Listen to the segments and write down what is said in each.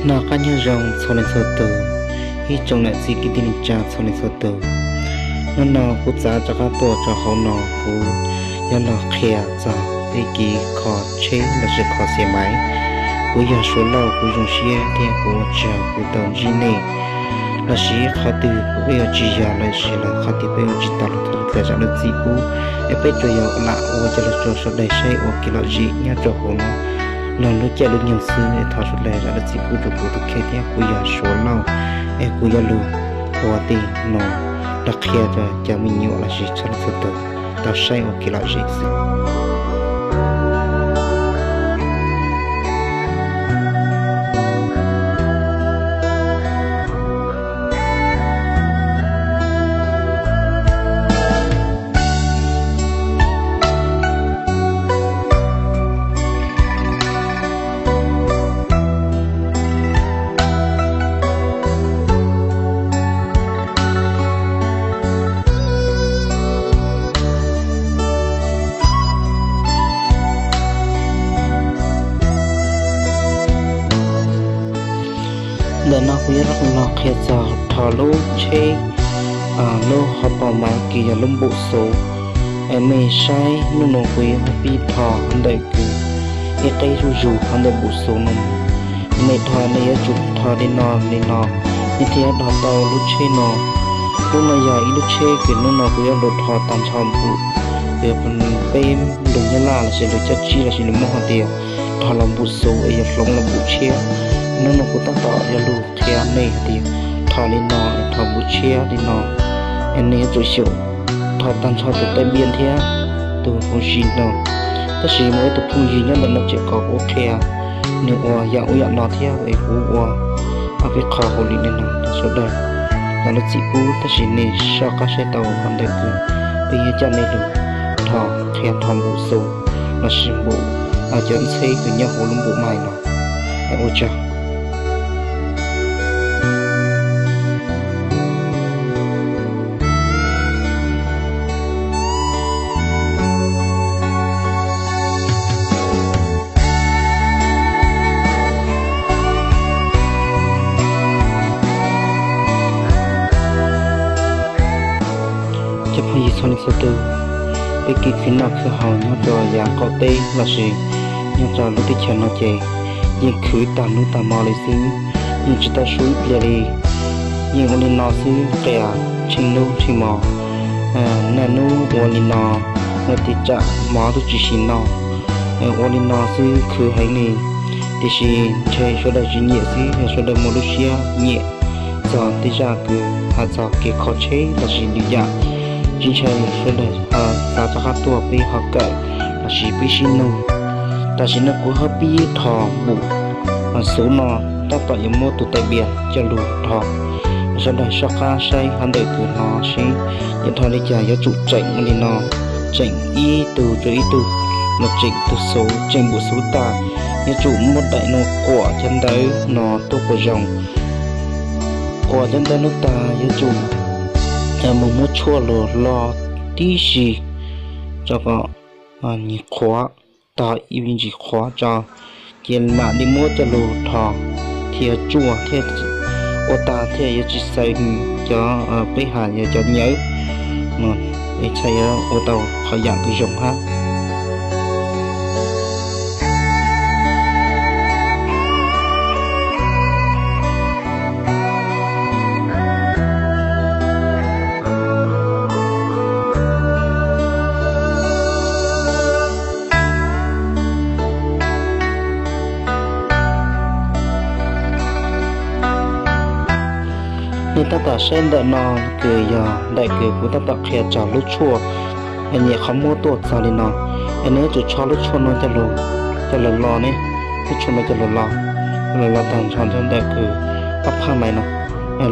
Noj qab nyob zoo txhua leej txhua tus, ib tsoom niam txiv kwv tij neej tsa txhua leej txhua tus. Hnub no kuv txav rov qab tuaj rau hauv no, kuv yuav los qhia txog peb kev kho tsheb lossis kho xiam maiv. Kuv yog Suav Lauj, kuv zoo siab thiab kuv ua tsaug kuv tau ntsib nej. Lossis qhov twg kuv peb yuav tsis yog lossis los qhov twg peb yuav tsis tau los thov sawv daws zam lub txim pub, es peb tsuas yog lam ua coj los rau sawv daws saib ua kev lom zem nyob rau hauv no. Nrog lub caij lub nyoog xwb, es thov sawv daws zam lub txim pub rau kuv tus kheej thiab. Kuv yog Suav Lauj, es kuv yuav lug ua tej no los qhia rau cov me nyuam lossis txhua leej txhua tus tau saib ua kev lom zem xwb. Ntawm no kuv yuav los qhia txog rho lub tsheb, lub hauv paus maiv kws yog lub npum xuv. Es mej saib hnub no kuv yuav pib rho ntawm kws ib qeb zuj zus hov ntawm npum xuv no. Mej rho nej yuav tsum rho li no li no, nej thiaj rho tau lub tsheb no. Lub no yog ib lub tsheb kws hnub no kuv yuav lug rho tag nrho npum, peb lug Nyab Laj lossis lug caj tsib lossis lug Moob hais tias rho los npum xuv es yuav hloov los npum tshiab. Hnub no kuv tab tom yuav lug qhia nej hais tias rho li no, rho npum tshiab li no, es nej yuav tsum xyaum rho tag nrho tus tai bias thiab tus phooj ywg no. Tab sis muaj ib tug phooj ywg nyob ntawm no tseem kom kuv qhia nws ua yam ub yam no thiab, es kuv ua ob peb qho hauv li no rau sawv daws, los lub txim pub. Tab sis nej soj qab saib tau hov ntawm kws peb yuav coj nej lug rho, qhia rho npum xuv lossis npum cov ntxheb kws nyob hauv lub npum maiv no. Ua tsaug. Cov phooj ywg txhua leej txhua tus, peb kev khwv noj khwv haus nyob rau yav qaum teb lossis nyob rau lub teb chaws no ces yeej khwv tag hnub tag hmo li xwb, yeej tsis tau su ib pliag li. Yeej ua li no xwb, qias tsheej hnub tsheej hmo, naj hnub ua li no, naj tis tsam hmo twb tsis sim no, ua li no xwb khwv heev li. Tiam sis ntshe sawv daws tsis nyiam xwb, yog sawv daws muaj lub siab nyiam txog tej zaj kws hais txog kev kho tsheb lossis lwm yam, tsis ntshai sawv daws txav rov qab tuaj peb ho kawm lossis peb sib nug. Tam sim no kuv ho pib rho npum xuv no, tab tom yuav muab tus tai bias coj lug rho. Sawv daws soj qab saib hov ntawm kws no seb yuav rho li cas. Yuav tsum tseem li no, tseem ib tug rau ib tug, los tseem tus xuv, tseem npum xuv tag, yuav tsum muab daim no quam cov ntawv no tuaj quas zoo. Quam cov ntawv no tag yuav tsum mus muab tshuaj los lo tib si, rau kom nws qhuav, tog ib ntsis qhuav tso, ces mam li muab coj lug rho thiab tsuaj thiab ua tag thiaj yuav tsis xaws cov, peb has yog cov nyawv no, es txhaj yuav ua tau qhov yam kws zoo hab. Nej tab tom saib ntawm no kws yog ntawm kws kuv tab tom qhia txog lub tshuaj, nyem qhov muab tuaj txog li no. Es nej yuav tsum tsho lub tshuaj no coj lug lo ne, lub tshuaj no coj lug lo, coj lug lo tag nrho ntawm kws ob phaj maiv no.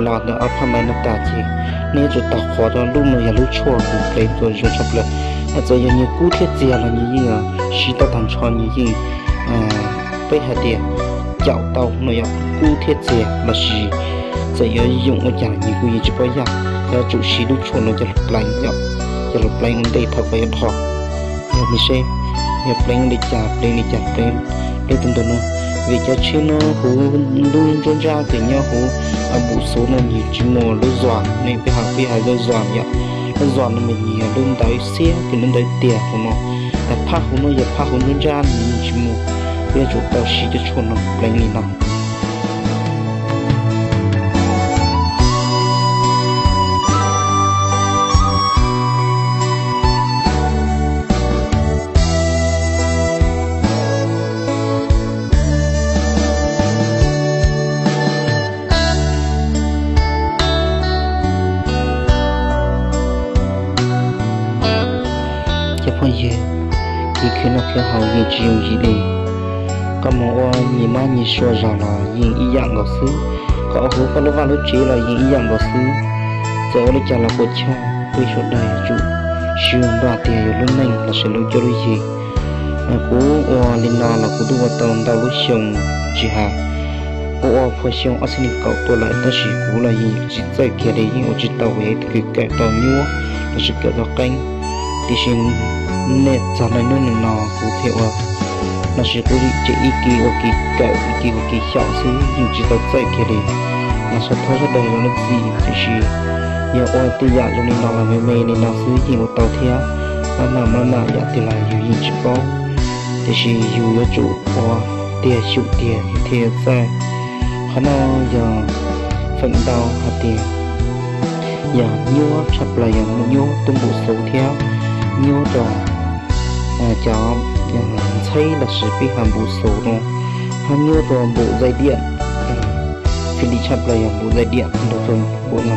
Lo ntawm ob phaj maiv no tag ces nej yuav tsum tau qhuav rau lub no yog lub tshuaj kws pleev tau zoo tshaj plaws. Txawm yog nyias kub thiab txiag los nyias yeej siv tau tag nrho, nyias yeej, peb hais tias caum tau no yog kub thiab txiag lossis txawm yuav yoom ua cas nyias kuj yeej tsis paub yaj. Yuav tsum siv lub tshuaj no coj lug pleev, coj lug pleev ua ntej thaum koj yuav rho. Yog me seb, yog pleev li cas, pleev li cas, pleev, pleev tus ntawm no, Vim cov tsheb no huv lub nruab nrab kws nyob huv npum xuv no nws tsis muaj lub zuas ne, peb hais peb hais lub zuas yom. Lub zuas no mas nws yog lub ntawv xiab kws lub ntawv tiag huv no. Phab huv no yog phab huv nruab nrab nws yeej tsis muaj, peb yuav tsum tau siv cov tshuaj no pleev li no. Cov phooj ywg, ib khwv noj khwv haus yeej tsis yooj yim li. Koj mus ua nyias mab nyias sua zog los yeej ib yam nkaus xwb, koj ua huv koj lub vaj lub tsev los yeej ib yam nkaus xwb. Txawm ua li cas los puas chawj, peb sawv daws yuav tsum siv npaj tias yog lub neej los sis lub cuab lub yig. Kuv ua li no los kuv twb ua tau ntau lub xyoo tsis hais, kuv ua puag xyoo ob txhiab nees nkaum tuaj lawm tab sis kuv los yeej tsis txawj kiag li, yeej ua tsis tau, kuv yog ib tug kws kawm tau nyuaj los sis kawm tau qeeb. Tiam sis nej txog ntawm hnub no kuv thiaj ua, los sis kuv tseem ib kis ua kis kawm ib kis ua kis xyaum xwb yeej tsis tau txawj kiag li. Mas xav thov sawv daws zam lub txim, tiam sis yog ua tej yam zoo li no los me me li no xwb yeej ua tau thiab. Maj mam maj mam yam twg los yus yeej tsis paub, tiam sis yus yuav tsum ua tiag xyaum tiag thiaj txawj. Qhov no yog feem ntau hais tias yog nyuaj tshaj plaws yog nyuaj tuaj npum xuv thiab nyuaj rau cov ntxheb los sis peb hais npum xuv no, ho nyuaj rau npum zais diam. Fij li tshaj plaws yog npum zais diam nrog rau npum no.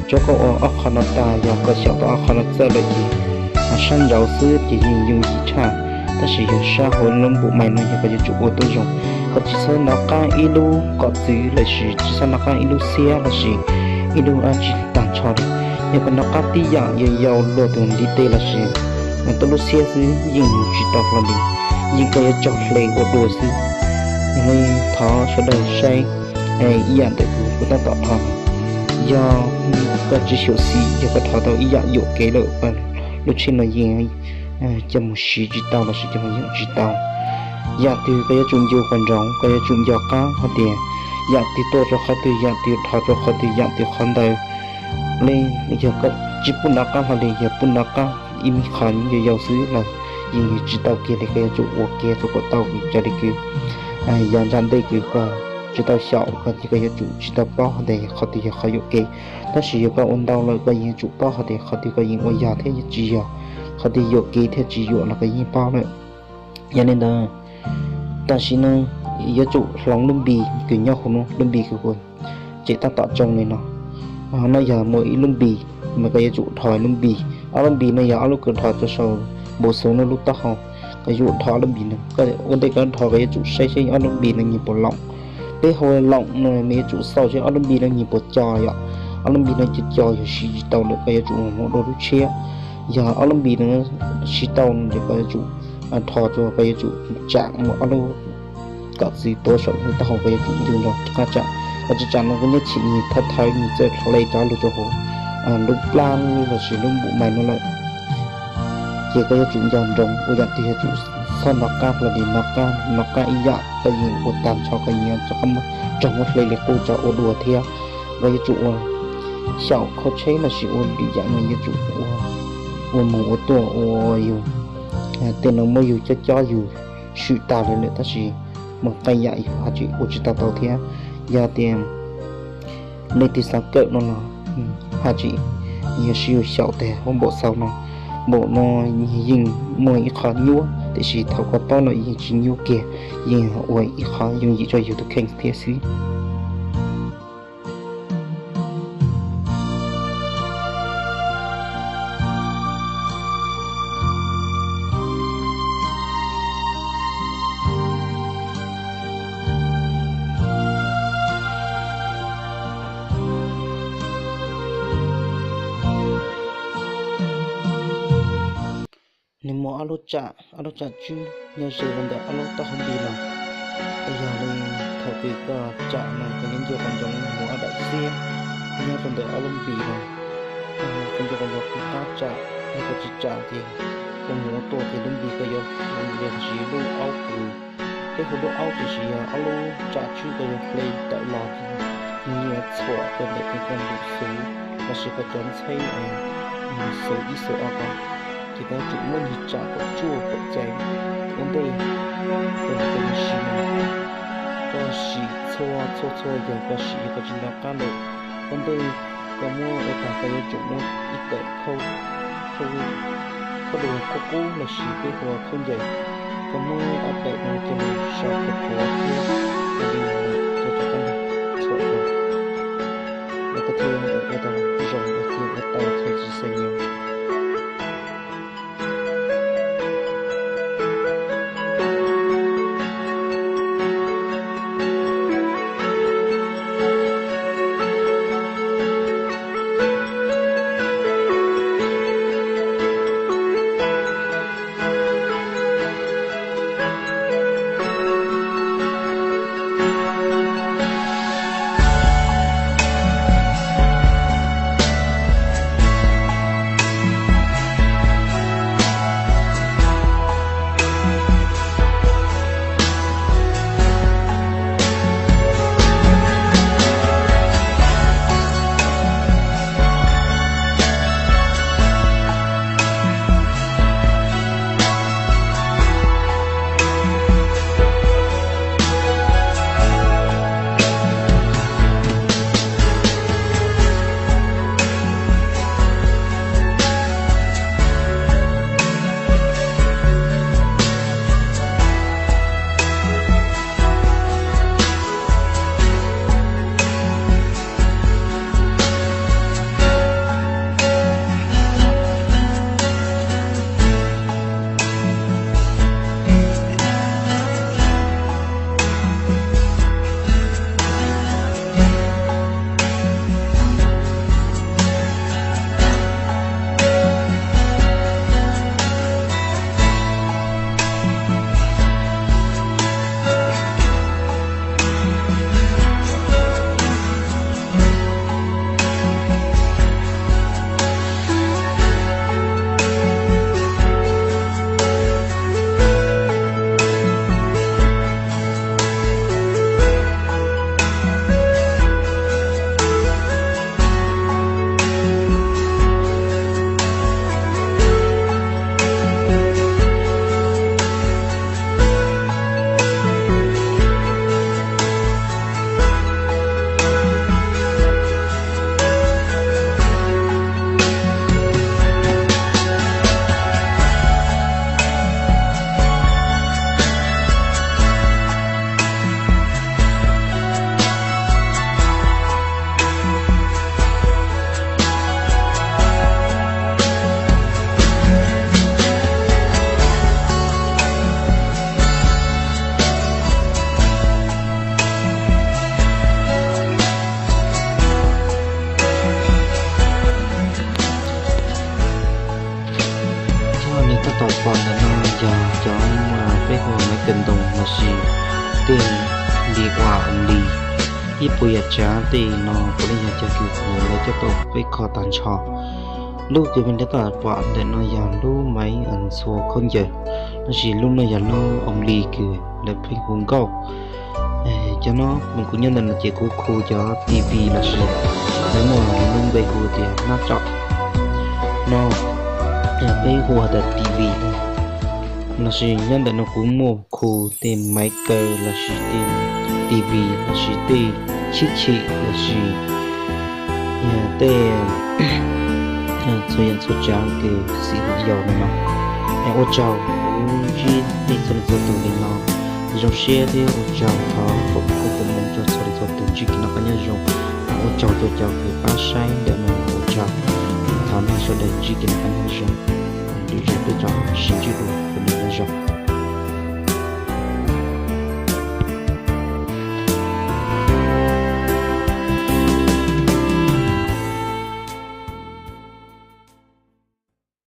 Tsuav koj ua ob qho no tag, yog koj xyaum tau ob qho no txawj lawm ces sab nraud xwb ces yeej yooj yim tshaj, tab sis yog sab hauv lub npum mais no yog koj yuav tsum ua tuab zoo. Koj tsis txhob nov qab ib lub kom txwv los sis tsis txhob nov qab ib lub xiab los sis ib lub dab tsi tag nrho li. Yog koj nov qab tib yam yau yau luaj tus ntiv tes los sis tuaj lub xiab xwb yeej mus tsis tau hlo li, yeej koj yuav tsoo hle ua dua xwb. Yog li thov sawv daws saib ib yam ntawm kuv tab tom dhos, yog koj tsis xyuam xim, yog koj dhos tau ib yam yuam kev lawm, lub tsheb no yeej coj mus siv tsis tau los sis coj mus yuam tsis tau. Yam twg koj yuav tsum ncu kom nroos, koj yuav tsum nco qab hais tias yam twg tuaj rau qhov twg, yam twg dhos rau qhov twg, yam twg qhov ntawd. Li yog koj tsis pub nov qab hlo li, yog pub nov qab ib me qho yau yau xwb los yeej tsis tau kiag li, koj yuav tsum ua kiag rau kom tau. Raws li kuv yav nram ntej kws koj tsis tau xyaum koj ces koj yuav tsum tsis tau paub hais tias qhov twg yog qhov yuam kev. Tab sis yog koj ua ntau lawm koj yeej yuav tsum paub hais tias qhov twg koj yeej ua yog thiab tsis yog, qhov twg yuam kev thiab tsis yuam los koj yeej paub lawm. Yog li ntawd, tam sim no yuav tsum hloov lub npis kws nyob hauv no, lub npis kws kuv tseem tab tom tsoo li no. No yog muaj ib lub npis, mas koj yuav tsum dhos lub npis. Ob lub npis no yog ob lub kws dhos rau saum npum xuv no lub taub hau. Koj yuav dhos ob lub npis no, ua ntej koj dhos koj yuav tsum saib seb ob lub npis no nyias puas loom. Peb hu loom no mas yuav tsum xauj seb ob lub npis no nyias puas co yom. Ob lub npis no co co yog siv tsis tau lawm koj yuav tsum mus dua lub tshiab. Yog ob lub npis no siv tau no ces koj yuav tsum dhos rau, koj yuav tsum tsam mus ob lub kom txwv tuav saum lub taub hau, koj yuav tsum ncu nrog qab tsam. Koj tsis tsam no koj nyob chim nws thawv thawv nws txawj hle cov lug rau hauv lub plab los sis lub npum mais no lawm. Ces koj yuav tsum nco ntsoov ua yam twg yuav tsum txhob nov qab hlo li, nov qab ib yam koj yeej ua tag nrho koj yeej rov qab muab raug muab hle li qub tso ua dua thiab. Koj yuav tsum ua xyaum khau tsheb los sis ua lwm yam no yuav tsum ua mus ua tuaj ua yus tej no muab yus cob cob yus swm tag li lawm tab sis mus qee yam yus haj tseem ua tsis tau tau thiab. Yog tias leej twg xav kawm no los haj tseem yog siv yus xyaum tag huab npaum xaus no. Npaum no yeej muaj ib qho nyuaj tiam sis thaum koj paub lawm yeej tsis nyuaj kiag, yeej ua ib qho yooj yim rau yus tus kheej thiab xwb. Nws muaj ob lub tsam, ob lub tsam tswb nyob ze rau ntawm ob lub taub hau npis no. Yog li thaum kws koj tsam no koj yuav nco qhov ntsoov nws muaj ob daim xiab nyob rau ntawm ob lub npis no. Koj nco qhov ntsoov qab tsam, yog koj tsis tsam ces koj mus ua tuaj ces lub npis koj yuav siv lub aub kws peb hu lub aub tiam sis yog ob lub tsam tswb koj yuav hle tawm los, nyias txhuam koj ntawm koj npum xuv lossis koj cov ntxheb xuv ib xuv ob ko, ces koj yuav tsum muab nws tsam kom tsuaj kom cais ua ntej. Koj yuav siv no, koj siv txhua txhua txhua yog koj siv, yog koj tsis nco qab lawm, ua ntej koj muab ua tag koj yuav tsum muab ib daim khauj, khauj, khauj lus qub qub lossis peb hu ua khaub ncaws, koj muab ob daim no coj mus sau qhuav qhuav thiab ua li no coj rov qab los txhuam rau, es koj thiaj ua tau zoo, es thiaj ua tau thiaj tsis xav nyias. Yog nej tab tom pom ntawm no yog cov peb hu ua maiv kawm ntoo lossis tej li ua li ib puas yam tsav tej no puav leej yog cov kws lawv coj tuaj peb kho tag nrho. Lub kws peb tab tom pom ntawm no yog lub maiv ntxhua khaub ncaws, tab sis lub no yog lub ua li kws lawv pheej hu nkauj. Cov no kuv nyob ntawm no ces kuv khu cov T V lossis lawv muaj lub npe hu tias nab tsom no, peb hu has tas T V no. Lossis nyob ntawm no kuv muaj khu tej maiv kaw lossis tej T V lossis tej chib chim lossis yog tej txhua yam txhua tsav kws xim hu yau no no. Ua tsaug kuv ntsib nej txhua leej txhua tus li no, zoo siab thiab ua tsaug thov foom koob foom hmoov rau txhua leej txhua tus ntsib kev noj qab nyob zoo. Ua tsaug rau cov kws pab saib ntawm no, ua tsaug, thov nej sawv daws ntsib kev noj qab nyob zoo, lwm zaus peb rov sib ntsib dua, nyob zoo.